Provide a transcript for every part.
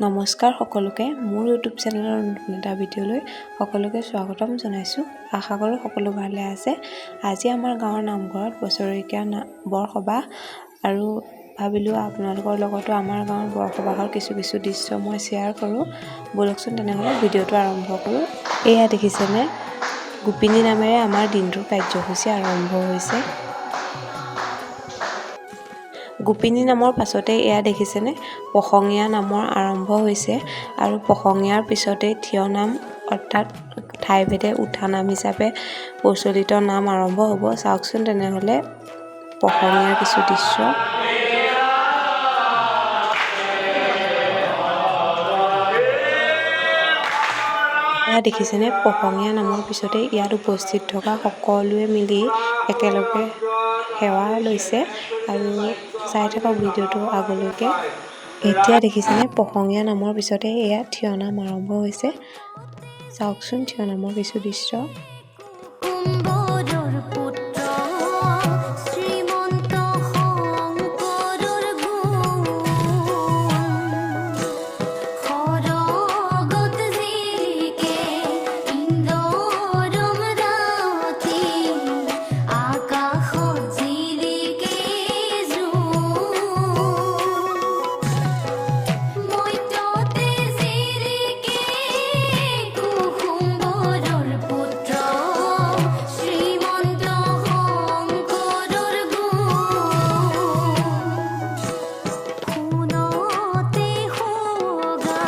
নমস্কাৰ সকলোকে, মোৰ ইউটিউব চেনেলৰ নতুন এটা ভিডিঅ'লৈ সকলোকে স্বাগতম জনাইছোঁ। আশা কৰোঁ সকলো ভালে আছে। আজি আমাৰ গাঁৱৰ নামঘৰত বছৰেকীয়া বৰসবাহ আৰু ভাবিলোঁ আপোনালোকৰ লগতো আমাৰ গাঁৱৰ বৰসবাহৰ কিছু কিছু দৃশ্য মই শ্বেয়াৰ কৰোঁ। ব'লকচোন তেনেহ'লে ভিডিঅ'টো আৰম্ভ কৰোঁ। এয়া দেখিছেনে, গোপিনী নামেৰে আমাৰ দিনটোৰ কাৰ্যসূচী আৰম্ভ হৈছে। গোপিনী নামৰ পাছতে এয়া দেখিছেনে, প্ৰসঙীয়া নামৰ আৰম্ভ হৈছে আৰু প্ৰসঙীয়াৰ পিছতেই থিয় নাম, অৰ্থাৎ ঠাইভেদে উঠা নাম হিচাপে প্ৰচলিত নাম আৰম্ভ হ'ব। চাওকচোন তেনেহ'লে প্ৰসঙীয়াৰ কিছু দৃশ্য। এয়া দেখিছেনে, প্ৰসঙীয়া নামৰ পিছতে ইয়াত উপস্থিত থকা সকলোৱে মিলি একেলগে সেৱা লৈছে আৰু চাই থাকক ভিডিঅ'টো আগলৈকে। এতিয়া দেখিছেনে, প্ৰসঙীয়া নামৰ পিছতে এয়া থিয় নাম আৰম্ভ হৈছে। চাওকচোন থিয় নামৰ কিছু দৃশ্য। কুম্বৰৰ পুত্ৰ শ্ৰীমন্ত শংকৰৰ গুণ, সৰগত জিলিকে ইন্দৰম ৰাতি, আকাশত জিলিকে জোন, মৈততে জিলিকে কুসুম্বৰৰ পুত্ৰ শ্ৰীমন্ত শংকৰৰ গুণ, সোণতে সুৱগা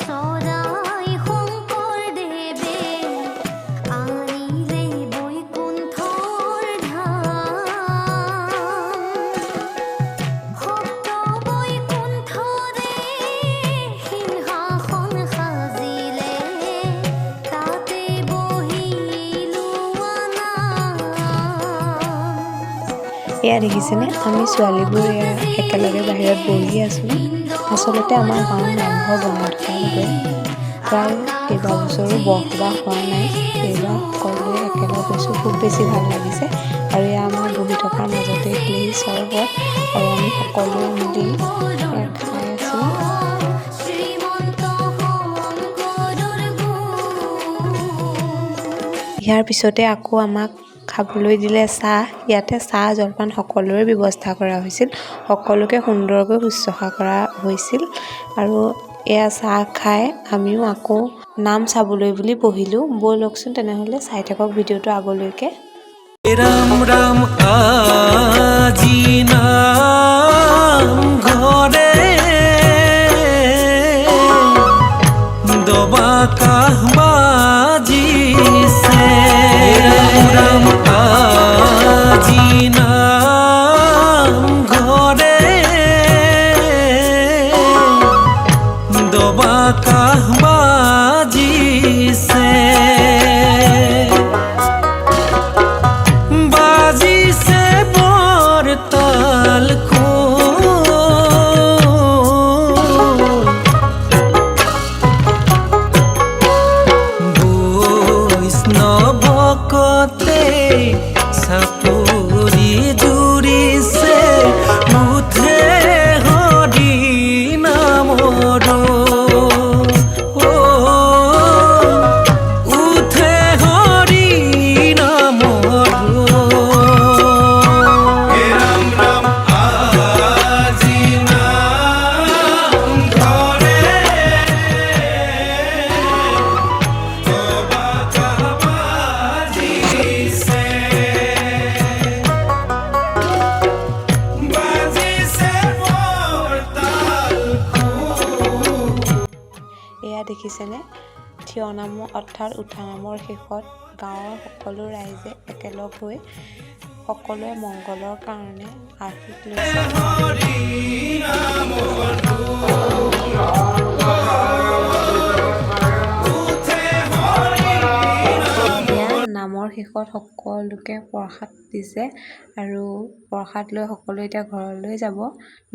চৰাই শংকৰদেৱে আনিলে বৈকুণ্ঠৰ ধাম, সপ্ত বৈকুণ্ঠৰে সিংহাসন সাজিলে, তাতে বহিলো আনাম। এয়া দেখিছেনে, আমি ছোৱালীবোৰ এয়া একেলগে বাহিৰত বহি আছোঁ। আচলতে আমাৰ গাঁৱৰ নামঘৰ বনাই থকাৰ বাবে প্ৰায় কেইবাবছৰো বৰসবাহ হোৱা নাই। এইবাৰ সকলোৱে একেলগ হৈছোঁ, খুব বেছি ভাল লাগিছে। আৰু এয়া আমাৰ বহি থকাৰ মাজতে দিলেহি চৰবত আৰু আমি সকলোৱে মিলি এয়া খাই আছোঁ। শ্ৰীমন্ত শংকৰৰ গুণ। ইয়াৰ পিছতে আকৌ আমাক খাবলৈ দিলে চাহ। ইয়াতে চাহ জলপান সকলোৰে ব্যৱস্থা কৰা হৈছিল, সকলোকে সুন্দৰকৈ শুশ্ৰূষা কৰা হৈছিল। আৰু এয়া চাহ খাই আমিও আকৌ নাম চাবলৈ বুলি বহিলোঁ। ব'লকচোন তেনেহ'লে চাই থাকক ভিডিঅ'টো আগলৈকে। ৰাম ৰাম আজি নাম ঘৰে দবা কাহ বাজিছে, ৰাম ৰাম আজি নাম ঘৰে দবা কাহ বাজিছে, বাজিছে বৰতাল খোল, বৈষ্ণৱ ভকতে চাপৰি জুৰিছে, উঠে হৰি নামৰ, অ উঠে হৰি নামৰ। ৰাম ৰাম আজি নাম ঘৰে দবা কাহ বাজিছে, বাজিছে বৰতাল। এয়া দেখিছেনে, থিয় নামৰ অৰ্থাৎ উঠা নামৰ শেষত গাঁৱৰ সকলো ৰাইজে একেলগ হৈ সকলোৱে মংগলৰ কাৰণে আশীষ লৈছে। হৰি নামৰ উঠে হৰি। এতিয়া নামৰ শেষত সকলোকে প্ৰসাদ দিছে আৰু প্ৰসাদ লৈ সকলোৱে এতিয়া ঘৰলৈ যাব।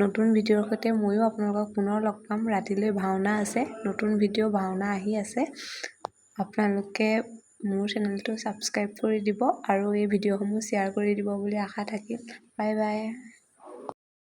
নতুন ভিডিঅ'ৰ সৈতে ময়ো আপোনালোকক পুনৰ লগ পাম। ৰাতিলৈ ভাওনা আছে, নতুন ভিডিঅ' ভাওনা আহি আছে। আপোনালোকে মোৰ চেনেলটো ছাবস্ক্ৰাইব কৰি দিব আৰু এই ভিডিঅ'সমূহ শ্বেয়াৰ কৰি দিব বুলি আশা থাকিল। Bye bye.